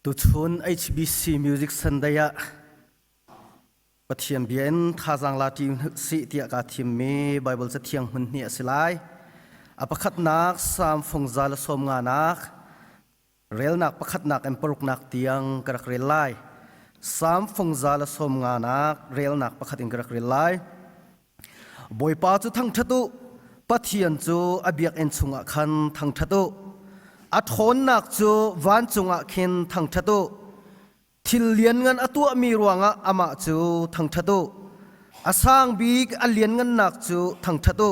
Tuchun HBC Music Sunday ah Pathian bia in thazaang la ṭi sih tiah kaa thimmi Baibal cathiang hmun hnih a si lai. A pakhatnak Salm fungza le sawm nganak relnak pakhatnak in paruknak tiang ka rak rel lai. Salm fungza le sawm nganak relnak pakhat in ka rak rel lai. Bawipa cu thangṭhat u, Pathian cu a biakinn chungah khan thangṭhat u. A ṭhawnnak cu vancung ah khin thangṭhat u. Thil lianngan a tuahmi ruangah amah cu thangṭhat u. A sang bik a lianngannak cu thangṭhat u.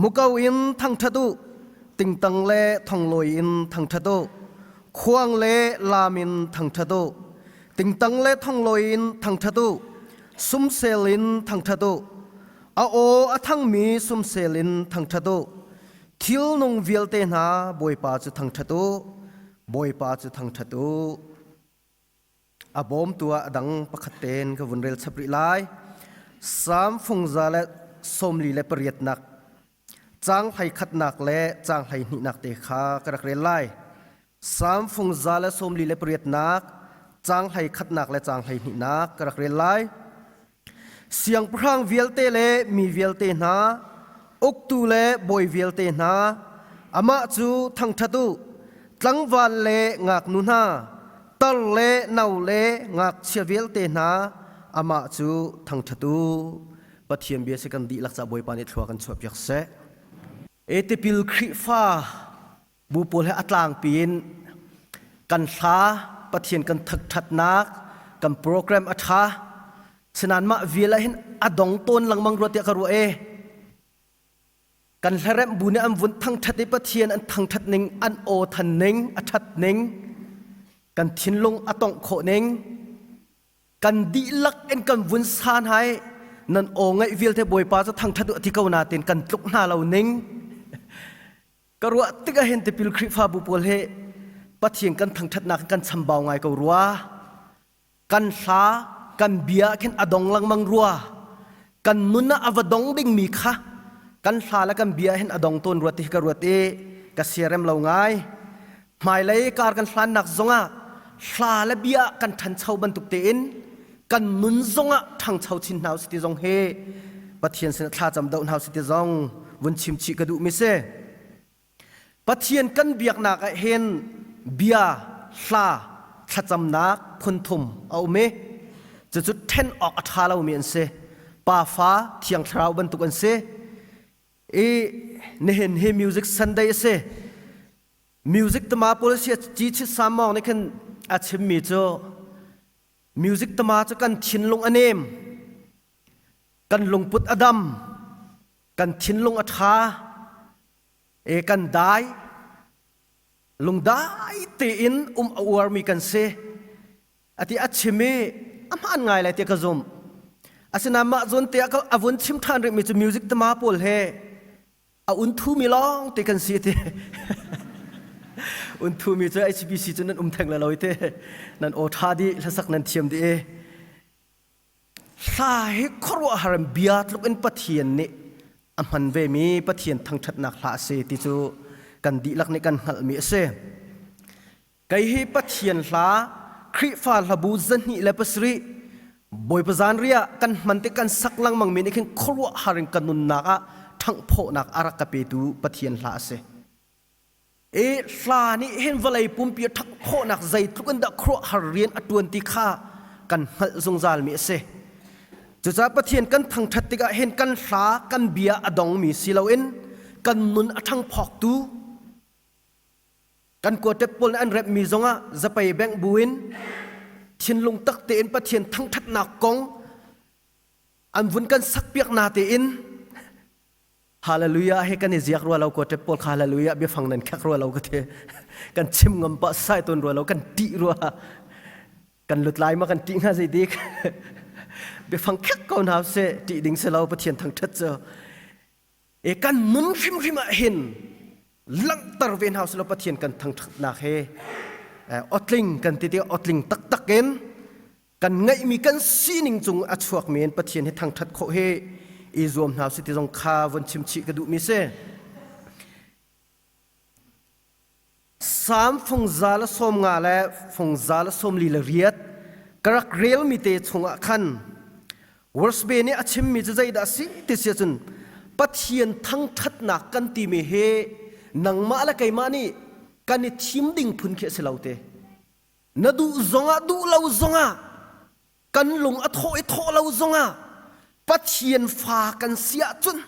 Muko in thangṭhat u, tingtang le thonglawi in thangṭhat u. Khuang le laam in thangṭhat u. Tingtang le thonglawi in thangṭhat u. Sumsel in thangṭhat u. A aw a thangmi sumsel in thangṭhat u. Thilnung vialte hna Bawipa cu thangṭhat u. Bawipa cu thangṭhat u. A bawmtu ah a dang pakhat tein ka vun rel chap rih lai. Salm fungza le sawmli le pariatnak caang hlei khatnak le caang hlei hnihnak te kha ka rak rel lai. Salm fungza le sawmli le pariatnak caang hlei khatnak le caang hlei hnihnak ka rak rel lai. Siangpahrang vialte le mi vialte hna, uktu le bawi vialte hna, amah cu thangṭhat u. Tlangval le ngaknu hna, tar le no le ngakchia vialte hna, amah cu thangṭhat u. Pathian bia si kan dihlak ca Bawipa nih thlua kan chuahpiak seh. E tipil Khrihfa bu pawl he a tlangpi in kan hla Pathian kan thangṭhatnak kan program a ṭha sinain mah vial ah hin a dong tawn lengmang rua tiah ka ruah e kan hlaremh bu nih an vun thangṭhat i Pathian an thangṭhat ning an aw than ning a ṭhat ning kan thinlung a tongh khawh ning kan dihlak in kan vun san hai nan aw ngaih vialte Bawipa cu thangṭhat u ti ko natin kan tluk hna lo ning Ka ruah tik ahhin tipil Khrihfabu pawl hi Pathian kan thangṭhatnak kan chambau ngai ko rua. Kan hla, kan bia khin a dong lengmang rua. Kan nun ah a va dong dingmi kha kan hla le kan bia hin a dong tawn rua ti ka ruat i ka siarem lo ngai. Hmailei kar kan hlannak zongah hla le bia kan ṭhancho bantuk tein kan nun zongah ṭhangcho chin hna usih ti zong hi Pathian sin thlacam doh hna usih ti zong vun chim chih ka duh mi si. Pathian kan biaknak ah hin bia, hla, thlacamnak phunthum a um i cucu ṭhen awk a ṭha lomi an si. Pa, Fa, Thiang Thlarau bantuk an si. I nihin hi Music Sunday a si. Music tama pawl si ci chit samawng nih khin a chimmi cu Music tama cu kan thinlung a nem, kan lungput a dam, kan thinlung a ṭha, e kan dai, lungdai tein um a uarmi kan si. Ati a chim i a hmaan ngai lai tiah ka zumh. Asinain mah zawn te ah a vun chim ṭhan rihmi cu music tama pawl he a un thumi lawng te kan si ti un thumi cu HBC cu nan um theng le lo te nan aw tha di hlasak nan thiam di hla hi khuaruahhar in bia tluk in Pathian nih a hman ve mi Pathian thangthatnak hla a si ti cu kan dihlak nih kan hngalhmi a si Kei hi Pathian hla Khrihfa hlabu 207 Bawipa zanriah kan hman te kan sak lengmang mi nih khin khuaruahhar in ka nunnak ah ṭhanghphawhnak a rak ka petu Pathian hla a si. I hla nih hin vawlei pumpi a ṭhanghphawhnak zeitluk in dah khuaruahhar rian a ṭuan ti kha kan hngalh zungzal mi a si. Cucaah Pathian kan thangṭhat tikah hin kan hla kan bia a dongmi si loin kan nun a ṭhangphawktu Kan kuatep pawl nih an remhmi zongah zapei bengh buin thinlung tak tein Pathian thangṭhatnak kong an vun kan sakpiak na tein Hallelujah he kan i ziak rua lo kuatep pawl kha hallelujah biafang nan khek rua lo ka ti kan chim ngam pa sai ton rua lo kan ṭih rua kan lut lai ma kan ṭih hnga zei dik biafang khek ko hna seh ṭih ding si lo Pathian thangṭhat cu E kan nun hrimhrim ah hin langhter ve hna usih law Pathian kan thangṭhatnak he otling kan ti tikah otling taktak in kan ngeihmi kan sining cung a chuakmi in Pathian hi thangṭhat khawh hi i zuam hna usih ti zong kha von chim chih ka duhmi si. Salm fung za le 50 le fung 148 ka rak relmi te chungah khan Worship nih a chimmi cu zeidah a si ti si ahcun Pathian thangṭhatnak kan timi hi nangmah le keimah nih kan i thim ding phun khi a si lo te. Na duh zongah duh lo zongah kan lung a thawh i thawh lo zongah Pathian fa kan si ahcun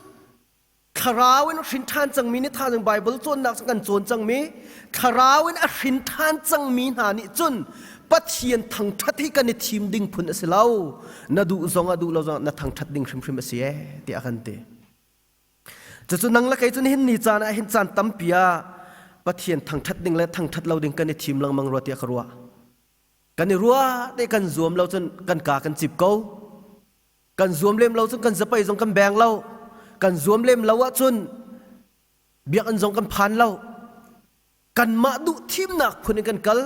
Thlarau in a hrin ṭhan cangmi nih thaizing Baibal cawnnak kan cawn cangmi thlarau in a hrin ṭhan cangmi hna nih cun Pathian thangṭhat hi kan i thim ding phun a si lo. Na duh zong ah duh lo zong ah na thangṭhat ding hrimhrim a si ee tiah a kan ti. Cucu nang le kei cu nihin ni caan ah hin caan tampi ah Pathian thangṭhat ding le thangṭhat lo ding kan i thim lengmang rua tiah ka ruah. Kan i ruah te kan zuam lo cun kan ka kan cip ko. Kan zuam lem lo cun kan zapei zong kan beng lo. Kan zuam lem lo ahcun biakinn zong kan phan lo. Kanmah duh thimnak phun in kan kal.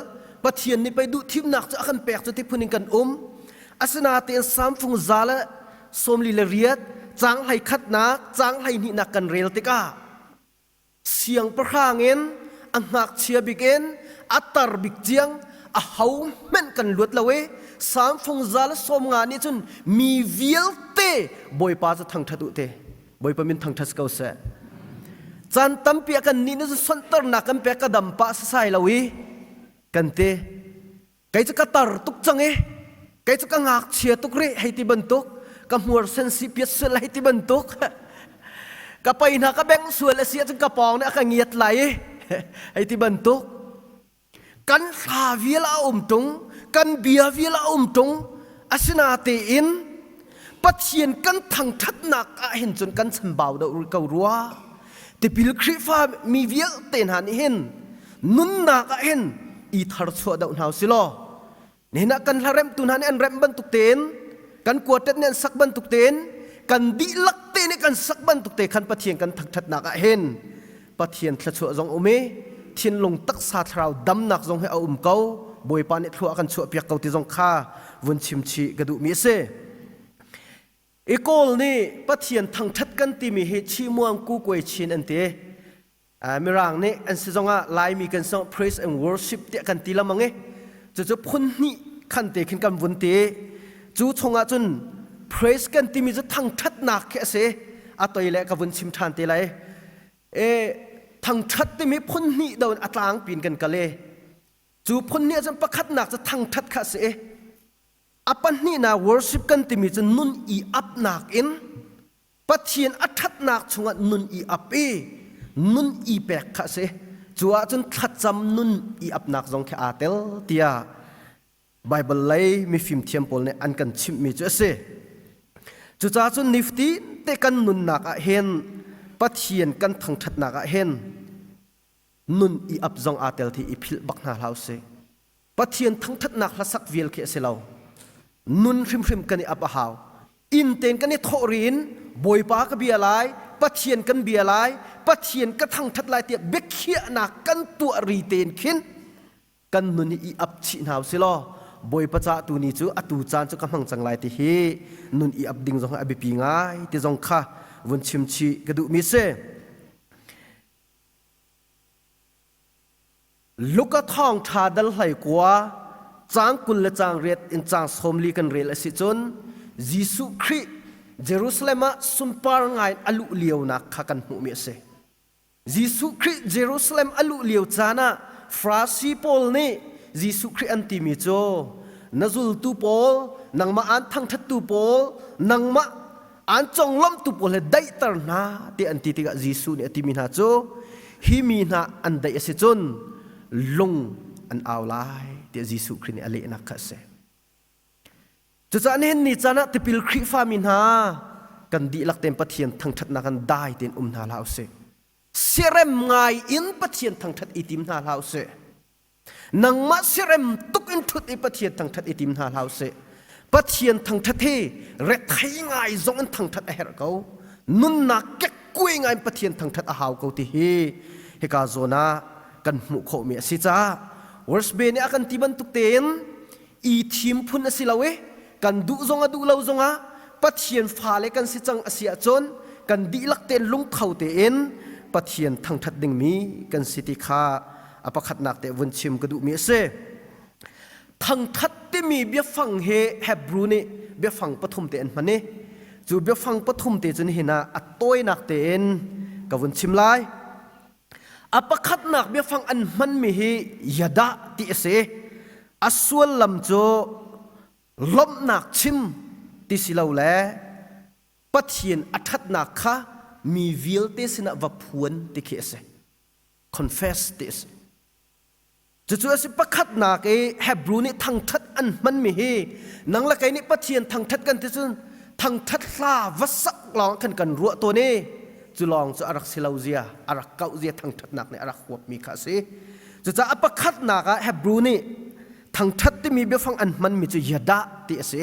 Pathian nih pei duh thimnak cu a kan pek cu ti phun in kan um. Asinain Salm fung 148 caang 11nak caang 12nak kan rel tikah Siangpahrang in a ngakchia bik in a tar bik tiang a ho hmanh kan luat lo i Salm fung 150 nih cun mi vialte Bawipa cu thangṭhat u te. Bawipa min thangṭhat si ko seh. Caan tampi a kan nih nih cun sonhtarnak kan pek ka dam pah sasai lo i kan ti. Kei cu ka tar tuk cang i kei cu ka ngakchia tuk rih hei ti bantuk ka hmur sen si piat sual hei ti bantuk ka pei hna ka bengh sual a si ahcun ka pawng nih a ka ngiat lai i hei ti bantuk kan hla vial a um tung kan bia vial a um tung asinatein Pathian kan thangṭhatnak ah hin cun kan chambau deuh ko rua tipil Khrihfa mi vialte hna nih hin nunnak ah hin i tharchuah deuh hna usih law nihin ah kan hlaremtu hna nih an remh bantuk tein kan quartet nih an sak bantuk tein kan dihlak te nih kan sak bantuk te khan Pathian kan thangṭhatnak ah hin Pathian thluachuah zong um i thinlung taksa thlarau damnak zong hi a um ko Bawipa nih thlua a kan chuahpiak ko ti zong kha vun chim chih ka duhmi a si. I Kawl nih Pathian thangṭhat kan timi hi Chimuang Ku Kuai Chin an ti. Mirang nih an si zongah Laimi kan song praise and worship tiah kan ti lamang i cucu phun hnih khan te khin kan vun ti. Cu chungah cun praise kan timi cu thangṭhatnak khi a si. A toi le ka vun chim ṭhan te lai. E thangṭhat timi phun hnih do in a tlangpi in kan kal i cu phun hnih ahcun pakhatnak cu thangṭhat kha a si i a pahnihnak worship kan timi cu nun i apnak in Pathian a ṭhatnak chungah nun i ap i nun i pek kha a si. Cu ahcun thlacam nun i apnak zong khi aa tel tiah Baibal lei mifim thiam pawl nih an kan chimhmi cu a si. Cucaah cun nifatin te kan nunnak ah hin Pathian kan thangṭhatnak ah hin nun i ap zong aa tel thi i philh bak hna hlah usih. Pathian thangṭhatnak hlasak vial khi a si lo. Nun hrimhrim kan i ap a hau. Inn tein kan i thawh rin Bawipa ka bia lai, Pathian kan bia lai, Pathian ka thangṭhat lai tiah biakhiahnak kan tuah ri tein khin kan nun hi i ap chih hna usih law Bawipa ca tu ni cu atu caan cu ka hmang cang lai ti hi nun i ap ding zong hi a biapi ngai ti zong kha vun chim chih ka duhmi si. Luka thawngṭha dal 19 caang 20 le caang 8 in caang 40 kan rel a si cun Jesuh Khrih Jerusalem ah sunpar ngai in a luh lionak kha kan hmuhmi a si. Jesuh Khrih Jerusalem a luh lio caan ah Farasi pawl nih Jesuh Khrih an timi cu na zultu pawl, nangmah aan thangṭhattu pawl, nangmah aan conglawmhtu pawl he daihter hna tiah an ti tikah Jesuh nih a timi hna cu hi mi hna an daih a si cun lung an au lai tiah Jesuh Khrih nih a lehnak kha a si. Cucaah nihin ni caan ah tipil Khrihfami hna kan dihlak tein Pathian thangṭhatnak in dai tein um hna hlah usih. Siarem ngai in Pathian thangṭhat i tim hna hlah usih. Nangmah siarem tuk in ṭhut i Pathian thangṭhat i tim hna hlah usih. Pathian thangṭhat hi rethei ngai zong in thangṭhat a herh ko. Nunnak kekkuai ngai in Pathian thangṭhat a hau ko ti hi hika zawn ah kan hmuh khawhmi a si caah Worship nih a kan ti bantuk tein i thim phun a si lo i kan duh zong a duh lo zongah Pathian fale kan si cang a si ahcun kan dihlak tein lungtho tein Pathian thangṭhat dingmi kan si ti kha a pakhatnak te vun chim ka duhmi a si. Thangthat timi biafang hi Hebrew nih biafang pathum te an hman i cu biafang pathum te cu nihin ah a tawinak tein ka vun chim lai. A pakhatnak biafang an hmanmi hi yada ti a si. A sullam cu lawmhnak chim ti si lo le Pathian a ṭhatnak kha mi vialte sinah va phuan ti khi a si. Confess ti a si. Cucu a si pakhatnak i Hebrew nih thangṭhat an hmanmi hi nang le kei nih Pathian thangṭhat kan ti cun thangṭhat hla va sak lawng khan kan ruah tawn i cu lawng cu a rak si lo zia, a rak kauh zia thangṭhatnak nih a rak huapmi kha a si. Cucaah a pakhatnak ah Hebrew nih thangṭhat timi biafang an hmanmi cu yadah ti a si.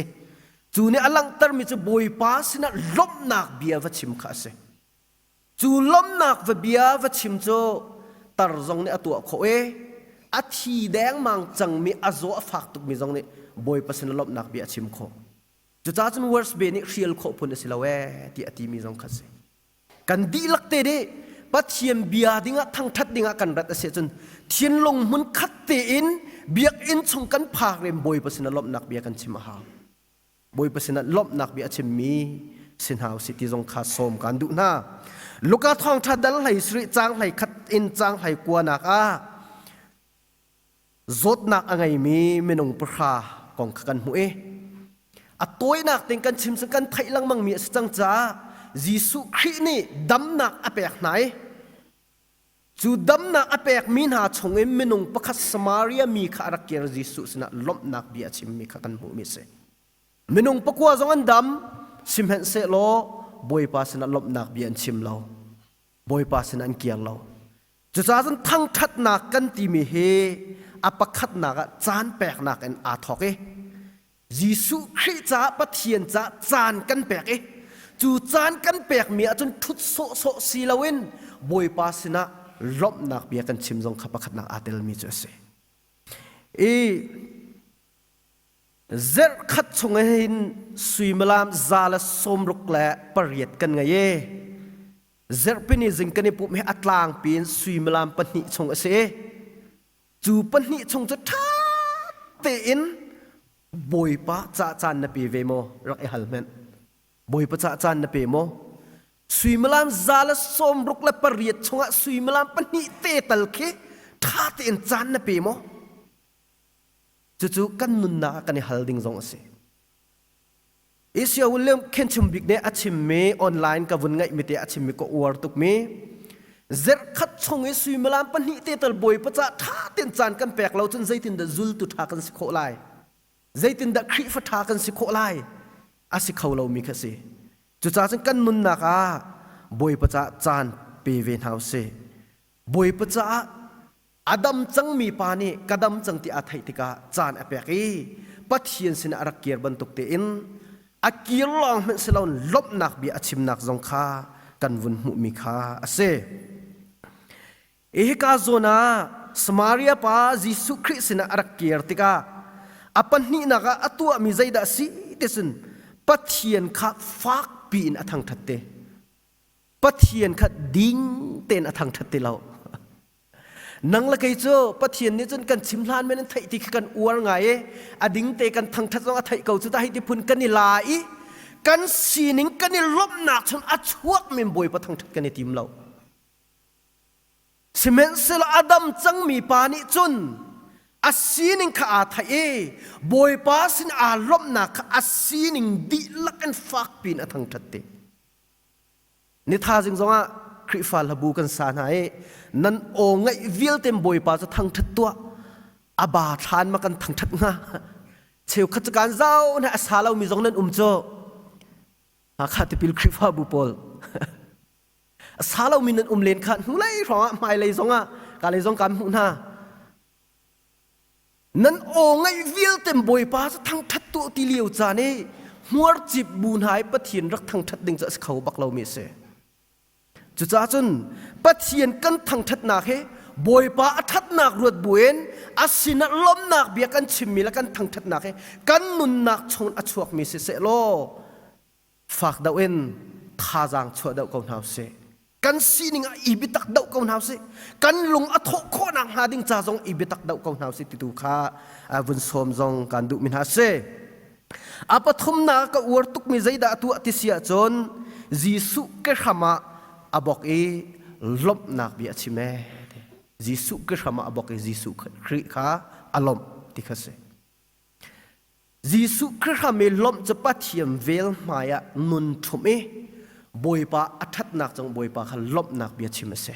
Cu nih a langhtermi cu Bawipa sinah lawmhnak bia va chim kha a si. Cu lawmhnak va bia va chim cu tar zong nih a tuah khawh i a thi dengmang cangmi a zaw a fak tukmi zong nih Bawipa sinah lawmhnak bia a chim khawh. Cucaah cun worst be nih hrial khawh phun a si lo ee ti a timi zong kha a si. Kan dihlak te nih Pathian bia dingah thangṭhat dingah kan rat a si ahcun thinlung hmun khat tein biakinn chung kan phak rem Bawipa sinah lawmhnak bia kan chim a hau. Bawipa sinah lawmhnak bia a chimmi si hna usih ti zong kha sawm kaan duh hna. Luka thawngṭha dal hlei sarih caang hlei khat in caang hlei kuanak ah zawtnak a ngeimi minung pahra kong kha kan hmuh i a tawinak tein kan chim kan theih lengmangmi a si cang caah Jesuh Khrih nih damnak a pek hna i cu damnak a pekmi hna chungin minung pakhat Samaria mi kha a rak kir Jesuh sinah lawmhnak bia a chimmi kha kan hmuhmi a si. Minung pakua zong an dam, sihmanhsehlaw Bawipa sinah lawmhnak bia an chim lo. Bawipa sinah an kir lo. Cucaah cun thangṭhatnak kan timi hi a pakhatnak ah caan peknak in aa thawk i Jesuh Khrih caah Pathian caah caan kan pek i cu caan kan pekmi ahcun ṭhut sawhsawh si loin Bawipa sinah lawmhnak bia kan chim zong kha pakhatnak aa telmi cu a si. I zarhkhat chung hin suimilam 168 kan ngei i Zarhpini zing kan i pumh hi a tlangpi in suimilam pahnih chung a si. Cu pahnih chung cu ṭha tein Bawipa ca caan na pe ve maw? Rak i hal hmenh. Bawipa ca caan na pe maw? Suimilam 168 chungah suimilam pahnih te tal khi ṭha tein caan na pe maw? Cucu kan nunnak ah kan i hal ding zong a si. Asia William Khenchum bik nih a chimmi online ka vun ngaihmi te a chimmi ka uar tukmi zerhkhat chung i suimilam pahnih te tal bawipa ca ṭha tein caan kan pek lo cun zeitindah zultu ṭha kan si khawh lai zeitindah Khrihfa ṭha kan si khawh lai a si kho lomi kha si cucaah cun kan nunnak ah bawipa caah caan pe ve hna usih bawipa caah A dam cangmi pa nih ka dam cang ti aa theih tikah caan a pek i Pathian sinah a rak kir bantuk tein a kir lawng hmanh si loin lawmhnak bia a chimnak zong kha kan vun hmuhmi kha a si. Hika zawn ah Samaria pa Jesuh Khrih sinah a rak kir tikah a pahnihnak ah a tuahmi zeidah a si ti cun Pathian kha fakpi in a thangṭhat te. Pathian kha ding tein a thangṭhat ti lo. Nang le kei cu Pathian nih cun kan chim hlan men in theih ti khi kan uar ngai i a ding te kan thangṭhat zong a theih ko cu ta hei ti phun kan i la i kan sining kan i lawmhnak chun a chuak men Bawipa thangṭhat kan i tim lo. Sihmanhsehlaw a dam cangmi pa nih cun a sining kha aa theih i Bawipa sin aa lawmhnak kha a sining dihlak in fakpi in a thangṭhat te. Ni thazing zongah Khrihfa hlabu kan sa hna i nan aw ngaih vialte Bawipa cu thangṭhat tuah a ba thlan ma kan thangṭhat hnga cheukhat cu kan zau na a sa lomi zong nan um cu Hakha tipil Khrihfabu pawl a sa lomi nan um len kha hnulei hrawngah hmailei zongah ka lei zong kan hmuh hna Nan aw ngaih vialte Bawipa cu thangṭhat tuah ti lio caan i hmuarcip bu hna i Pathian rak thangṭhat ding cu a si kho bak lomi a si. Cucaah cun Pathian kan thangṭhatnak hi Bawipa a ṭhatnak ruat buin a sinah lawmhnak bia kan chimmi le kan thangṭhatnak hi kan nunnak chung a chuakmi si seh law fak deuh in thazaang chuah deuh ko hna usih. Kan sining ah i biatak doh ko hna usih. Kan lung a thawh khawhnak hnga ding ca zong i biatak doh ko hna usih titu kha vun sawm zong kan duhmi hna si. A pathumnak ka uar tukmi zeidah tuah ti si ahcun Jesuh ke hram ah a bok i lawmhnak bia a chim ee. Jesuh ke hram ah a bok i Jesuh Khrih kha a lawmh ti kha si. Jesuh Khrih hram i lawmh cu Pathian vel hmai ah nun ṭhumh i Bawipa a ṭhatnak cung Bawipa kha lawmhnak bia chim a si.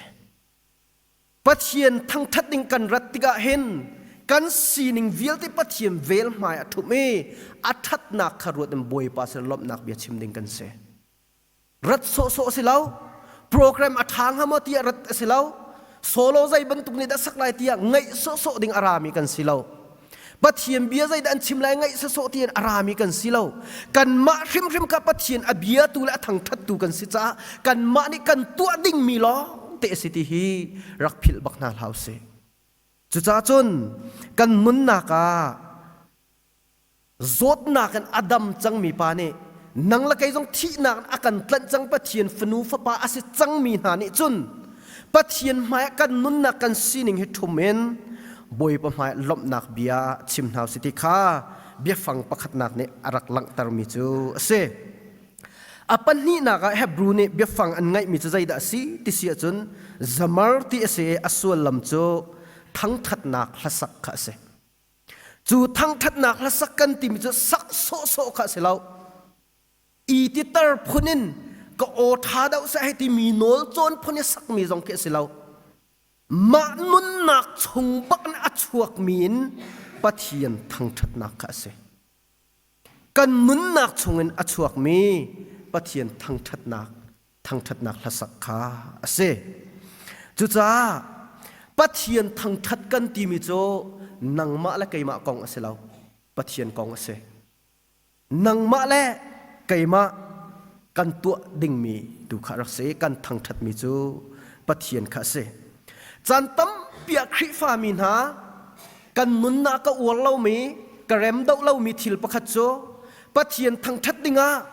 Pathian thangṭhat ding kan rat tikah hin kan sining vialte Pathian vel hmai a ṭhumh i a ṭhatnak kha ruat in Bawipa sin lawmhnak bia chim ding kan si. Rat sawhsawh a si lo. Program a ṭha hnga maw tiah rat a si lo. Solo zei bantuk nih dah sak lai tiah ngaih sawhsawh ding a rami kan si lo. Pathian bia zeidah an chim lai ngaih sawhsawh tiin a rami kan si lo. Kanmah hrimhrim kha Pathian a biatu le a thangṭhattu kan si caah kanmah nih kan tuah dingmi lawng te a si ti hi rak philh bak hna hlah usih. Cucaah cun kan nunnak ah Zawtnak in a dam cangmi pa nih nang le kei zong thihnak in a kan tlanh cang Pathian fanu fapa a si cangmi hna nih cun Pathian hmaiah kan nunnak kan sining hi ṭhum in Bawipa hmaiah lawmhnak bia chim hna usih ti kha biafang pakhatnak nih a rak langhtermi cu a si. A pahnihnak ah Hebrew nih biafang an ngeihmi cu zeidah a si ti si ahcun zamar ti a si i a sullam cu thangṭhatnak hlasak kha a si. Cu thangṭhatnak hlasak kan timi cu sak sawhsawh kha a si lo. I titer phun in ka aw ṭha deuh seh hei timi nawl cawn phun i sakmi zong khi a si lo. Mah nunnak chung bak in a chuakmi in Pathian thangṭhatnak kha a si. Kan nunnak chungin a chuakmi Pathian thangṭhatnak thangṭhatnak hlasak kha a si. Cucaah Pathian thangṭhat kan timi cu nangmah le keimah kong a si lo, Pathian kong a si. Nangmah le keimah kan tuah dingmi tu kha rak si, kan thangṭhatmi cu Pathian kha a si. Caan tampi ah Khrihfami hna kan nunnak ka uar lomi, ka rem doh lomi thil pakhat cu Pathian thangṭhat dingah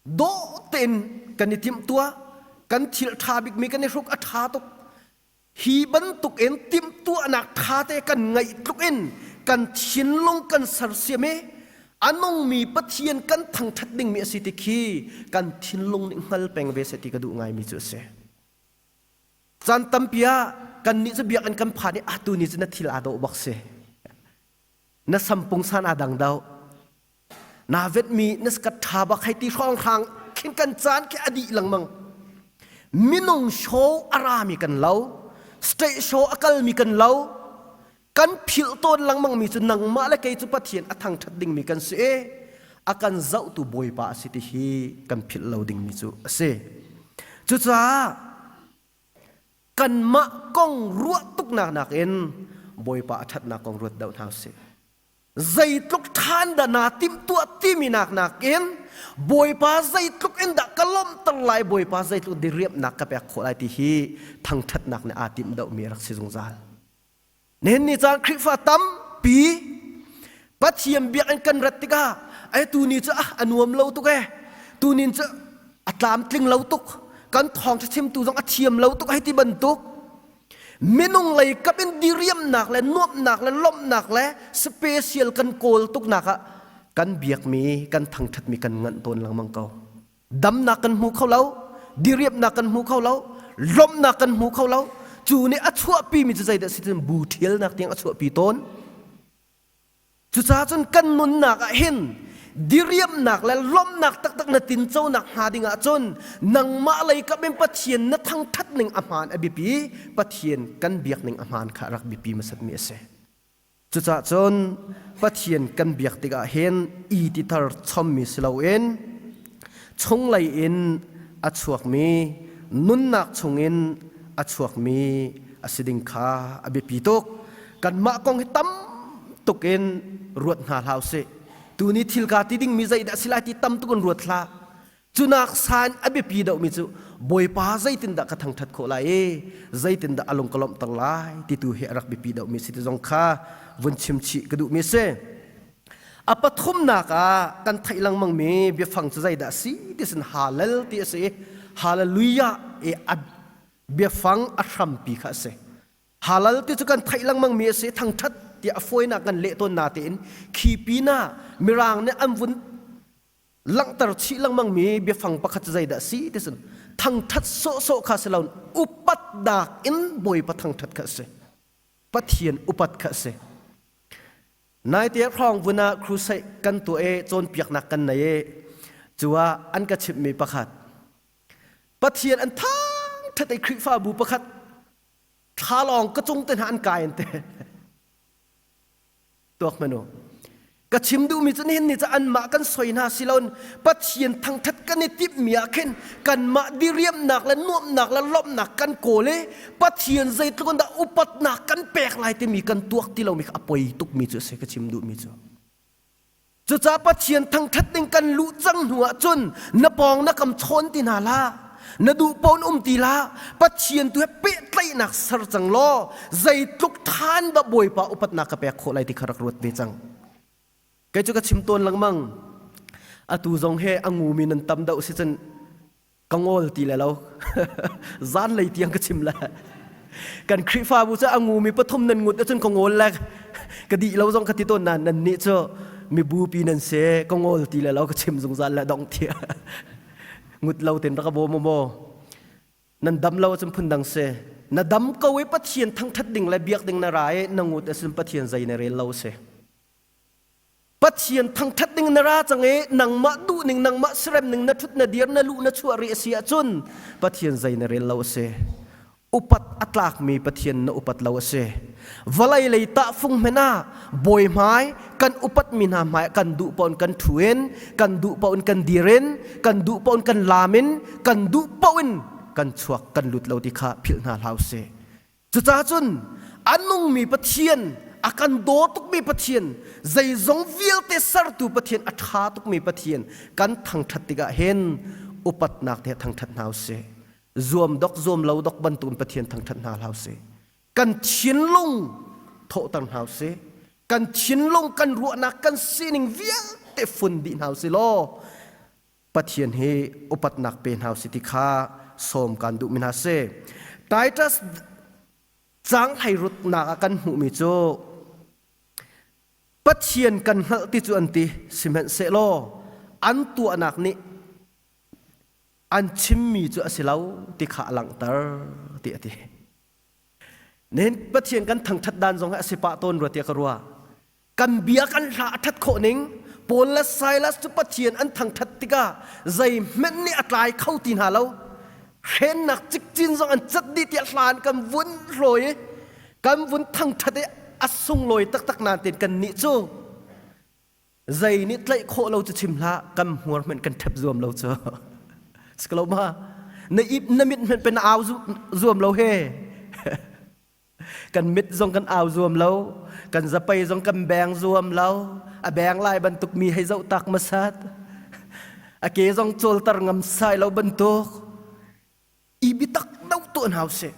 dawh tein kan i timhtuah kan thil ṭha bikmi kan i hruk a ṭha tuk hi bantuk in timhtuahnak ṭha te kan ngeih tluk in kan thinlung kan sersiam i a nungmi Pathian kan thangṭhat dingmi a si ti khi kan thinlung nih hngal peng ve seh ti ka duh ngaimi cu a si. Caan tampi ah kannih cu biakinn kan phan i atu ni cu na thil aa dawh bak si. Na sampung san aa dang deuh. Naa vetmi na skat ṭha bak hei ti hrawnghrang khin kan caan khi a dih lengmang. Minung show a rami kan lo, state show a kalmi kan lo, kan philh tawn lengmangmi cu nangmah le kei cu Pathian a thangṭhat dingmi kan si i a kan zohtu Bawipa a si ti hi kan philh lo dingmi cu a si. Cucaah kanmah kong ruah tuknak nakin Bawipa a ṭhatnak kong ruat deuh hna usih. Zeitluk ṭhan dah naa timhtuah timi nak nakin Bawipa zeitluk in dah ka lawmhter lai, Bawipa zeitluk diriamhnak ka pek khawh lai ti hi thangṭhatnak nih aa timh deuhmi a rak si zungzal. Nihin ni caan Khrihfa tampi Pathian biakinn kan rat tikah ai tu ni cu ah a nuam lo tuk ee tu nin cu a tlamtling lo tuk kan thawngṭha chimtu zong a thiam lo tuk hei ti bantuk minung lei kap in diriamnak le nuamhnak le lawmhnak le special kan kawl tuknak ah kan biakmi kan thangṭhatmi kan nganh tawn lengmang ko damnak kan hmu kho lo diriamnak kan hmu kho lo lawmhnak kan hmu kho lo cu nih a chuahpi mi cu zeidah si cun bu ṭhialnak tiang a chuahpi tawn cucaah cun kan nunnak ah hin diriamnak le lawmhnak taktak na tinconak hnga ding ah cun nangmah lei kap in Pathian na thangṭhat ning a hmaan a biapi Pathian kan biak ning a hmaan kha rak biapi hmasat mi a si Cucaah cun Pathian kan biak tikah hin i tithar chommi si loin chunglei in a chuakmi nunnak chungin a chuakmi a si ding kha a biapi tuk. Kanmah kong hi tam tuk in ruat hna hlah usih. Tuni thil kaa ti dingmi zeidah a si lai ti tam tuk in ruat hlah. Cunak san a biapi deuhmi cu Bawipa zeitindah ka thangṭhat khawh lai i zeitindah a lung ka lawmhter lai ti tu hi a rak biapi deuhmi si ti zong kha vun chim chih ka duhmi a si. A pathumnak ah kan theih lengmangmi biafang cu zeidah a si ti sin Hallel ti a si i Hallelujah i a biafang a hrampi kha a si. Halal ti cu kan theih lengmang mi a si, thangṭhat tiah a fawinak kan leh tawn natein khi pinah Mirang nih an vun langhter chih lengmang mi biafang pakhat cu zeidah a si ti cun thangṭhat sawhsawh kha si loin upatnak in Bawipa thangṭhat kha a si. Pathian upat kha a si. Naite hrawng vun ah crusade kan tuah i cawnpiaknak kan nei i cu ah an ka chimhmi pakhat Pathian an thangṭhat i Khrihfabu pakhat thlalawng ka cung te hna an kai an ti. Tuak hmanh u. Ka chim duhmi cu nihin ni cu anmah kan soi hna si loin Pathian thangṭhat kan i timhmi ah khin kanmah diriamnak le nuamhnak le lawmhnak kan kawl i Pathian zeitluk in dah upatnak kan pek lai timi kan tuak ti lomi kha a poi tukmi cu a si ka chim duhmi cu. Cucaah Pathian thangṭhat ding kan luh cang hnu ah cun na pawng na kam chawn ti hna hlah. Na duh paoh in um ti hlah. Pathian tu he pehtlaihnak ser cang law zeitluk ṭhan dah Bawipa upatnak ka pek khawh lai ti kha rak ruat ve cang. Kei cu ka chim tawn lengmang. Atu zong he a ngumi nan tam deuh si cun ka ngol ti le lo zanlei tiang ka chim le kan Khrihfabu cu a ngumi pathum nan ngut ahcun ka ngol le ka dih lo zong ka ti tawn nain nan nih cu mibupi nan si ka ngol ti le lo ka chim zungzal le dong thia ngut lo ten rak bawm maw nan dam lo ahcun phundang si na dam ko i Pathian thangthat ding le biak ding na ra i na ngut ahcun Pathian zei na rel lo si Pathian thangṭhat ding na ra cang i nangmah duhning nangmah serem ning na ṭhut na dir na luh na chuah rih a si ahcun Pathian zei na rel lo a si. Upat a tlakmi Pathian na upat lo a si. Vawlei lei tahfung hmanh ah bawi hmai kan upatmi hna hmai kan duh paoh in kan ṭhu in kan duh paoh in kan dir in kan duh paoh in kan laam in kan duh paoh in kan chuak kan lut lo ti kha philh hna hlah usih. Cucaah cun a nungmi Pathian, a kan daw tukmi Pathian, zeizong vialte sertu Pathian, a ṭha tukmi Pathian kan thangṭhat tikah hin upatnak te thangṭhat hna usih. Zuam dok zuam lo dok bantukin Pathian thangṭhat hna hlah usih. Kan thinlung thawhter hna usih. Kan thinlung, kan ruahnak, kan sining vialte fun dih hna usih law Pathian hi upatnak pe hna usih ti kha sawm kan duhmi hna si. Titus caang hleirutnak ah kan hmuhmi cu Pathian kan hngalh ti cu an ti sihmanhsehlaw an tuahnak nih an chimmi cu a si lo ti kha a langhter ti a ti. Nihin Pathian kan thangṭhat dan zong hi a si pah tawn rua tiah ka ruah. Kan bia kan hla a ṭhat khawh ning Paul le Silas cu Pathian an thangṭhat tikah zeihmanh nih a tlai kho ti hna lo. Hrennak cikcin zong an cat dih tiah hla an kan vun hlawi i kan vun thangṭhat i a sunglawi taktak nain kannih cu zei nih tlaih khawh lo cu chim hlah kan hmuar hmanh kan ṭhep zuam lo cu. Si lo ma? Na ip na mit hmanh pe na au zuam lo he. Kan mit zong kan au zuam lo, kan zapei zong kan beng zuam lo. A beng lai bantuk mi hei zoh tak masat. A ke zong cawlter ngam sai lo bantuk. I biatak do tuan hau si.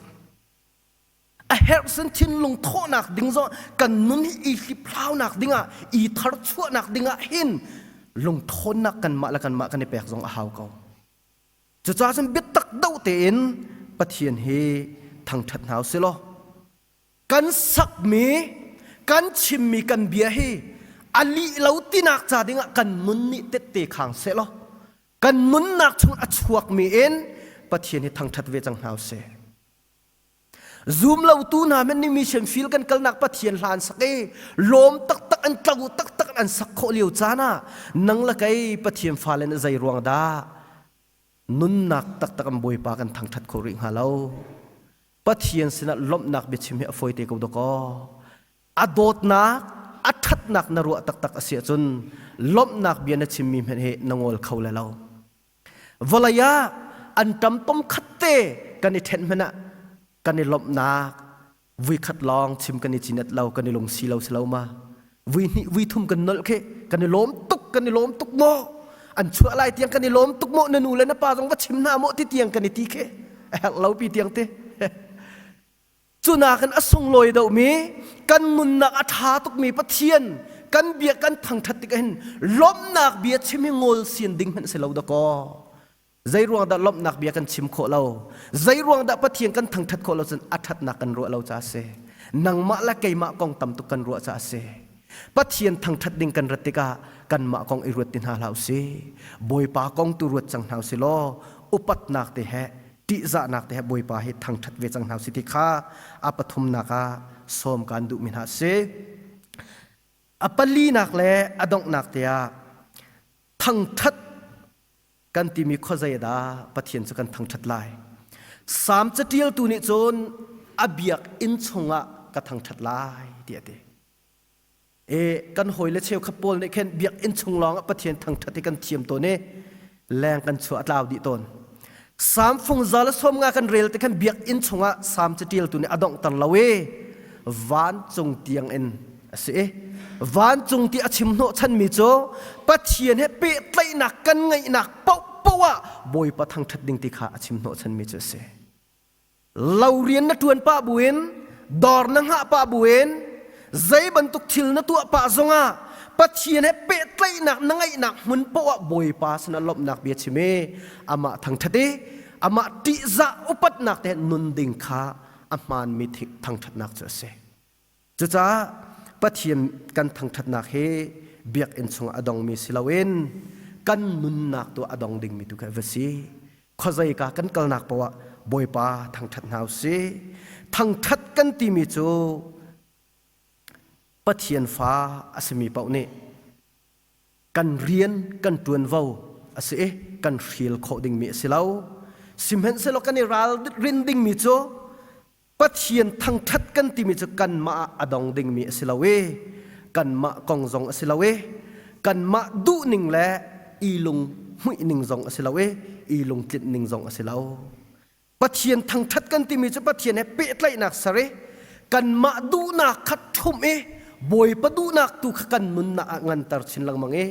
A herh sin thinlung thawhnak ding zong kan nun hi i hliphlau dingah, i tharchuahnak dingah hin lungthawnnak kanmah le kanmah kan i pek zong a hau ko. Cucaah cun biatak do tein Pathian hi thangṭhat hna usih law kan sakmi kan chimmi kan bia hi a lih lo tinak ca dingah kan nun nih tette khang seh law kan nunnak chung a chuakmi in Pathian hi thangṭhat ve cang hna usih. Zumlotu hna hmanh nih mission field kan kalnak Pathian hla an sak i lawm taktak an tlo taktak an sak khawh lio caan ah nang le kei Pathian fale nih zei ruang dah nunnak taktak an Bawipa kan thangṭhat kho rih hnga lo. Pathian sinah lawmhnak biachim hi a fawi te ko dakaw. A dawtnak, a ṭhatnak na ruah taktak a si ahcun lawmhnak bia na chimmi hmanh hi na ngol kho le lo. Vawlei ah an ṭam tom khat te kan i ṭhen hmanh ah kan i lawmhnak vui khat lawng chim kan i cinat lo kan i lungsi lo si lo ma vui hnih vui thum kan nolh khi kan i lawm tuk kan i lawm tuk maw an chuah lai tiang kan i lawm tuk maw na nu le na pa zong va chim hna maw ti tiang kan i ti khi a herh lo pi tiang ti Cu nakin a sunglawi deuhmi kan nunnak a ṭha tukmi Pathian kan bia kan thangṭhat tikah hin lawmhnak bia chim hi ngol sian ding hmanh si lo dakaw. Zei ruang dah lawmhnak bia kan chim khawh lo? Zei ruang dah Pathian kan thangṭhat khawh lo cun a ṭhatnak kan ruah lo caah a si. Nangmah le keimah kong tam tuk kan ruah caah a si. Pathian thangṭhat ding kan rat tikah kanmah kong i ruat ti hna hlah usih. Bawipa kong tu ruat cang hna usih law upatnak te he ṭihzahnak te he Bawipa hi thangṭhat ve cang hna usih ti kha a pathumnak ah sawm kaan duhmi hna a si. A palinak le a donghnak te ah thangṭhat kan timi khuazei dah Pathian cu kan thangṭhat lai. Salm caṭialtu nih cun a biakinn chungah ka thangṭhat lai ti a ti. E kan hawile cheukhat pawl nih khin biakinn chung lawngah Pathian thangṭhat hi kan thiam tawn i leng kan chuah a tlau dih tawn. Salm fung za le 50 kan rel te khan biakinn chungah salm caṭialtu nih a donghter lo i vancung tiang in a si i vancung ti a chim hnawhchanmi cu Pathian he pehtlaihnak kan ngeihnak paohpaoh ah Bawipa thangṭhat ding ti kha a chim hnawhchanmi cu a si. Lo rian na ṭuan pah buin, dawr na hngah pah buin, zei bantuk thil na tuah pah zongah Pathian he pehtlaihnak na ngeihnak hmun paoh ah Bawipa sinah lawmhnak bia chim i amah thangṭhat i amah ṭihzah upatnak te nun ding kha a hmaanmi thangṭhatnak cu a si. Cucaah Pathian kan thangṭhatnak hi biakinn chungah a dongmi si loin kan nunnak tu a dong dingmi tu kha va si. Khuazeika kan kalnak paoh ah Bawipa thangṭhat hna u sih. Thangṭhat kan timi cu Pathian fa a simi paoh nih kan rian kan ṭuanvo a si i kan hrial khawh dingmi a si lo. Sihmanhsehlaw kan i ralrin dingmi cu Pathian thangṭhat kan timi cu kanmah ah a dong dingmi a si lo i kanmah kong zong a si lo i kanmah duhning le i lung hmuihning zong a si lo i i lungtlinh ning zong a si lo. Pathian thangṭhat kan timi cu Pathian he pehtlaihnak ser i kanmah duhnak kha ṭhumh i Bawipa duhnak tu kha kan nunnak ah nganter chin lengmang i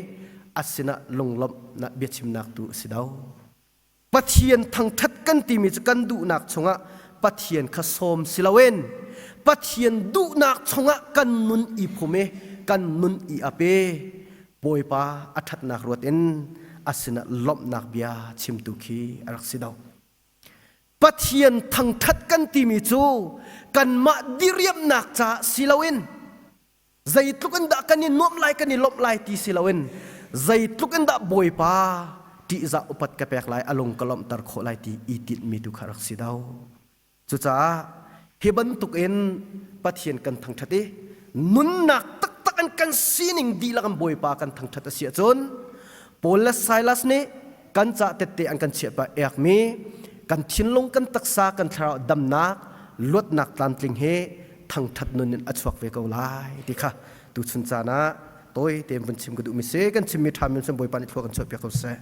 a sinah lunglawmhnak biachimnak tu a si do. Pathian thangṭhat kan timi cu kan duhnak chungah Pathian kha sawm si loin Pathian duhnak chungah kan nun i phum i kan nun i ap i Bawipa a ṭhatnak ruat in a sinah lawmhnak bia chimtu khi a rak si do. Pathian thangṭhat kan timi cu kanmah diriamnak caah si loin zeitluk in dah kan i nuamh lai kan i lawmh lai ti si loin zeitluk in dah Bawipa ṭihzah upat ka pek lai a lung ka lawmhter khawh lai ti i tinhmi tu kha rak si do. Cucaah hi bantuk in Pathian kan thangṭhat i nunnak taktak in kan sining dihlak in Bawipa kan thangṭhat a si ahcun Paul le Silas nih kan ca tette an kan chiah pah ekmi kan thinlung kan taksa kan thlarau damnak luatnak tlamtling hi thangṭhat nun in a chuak ve ko lai ti kha tuchun caan ah tawi tein vun chim ka duhmi si kan chimmi ṭha min cun Bawipa nih thlua kan chuahpiak ko seh.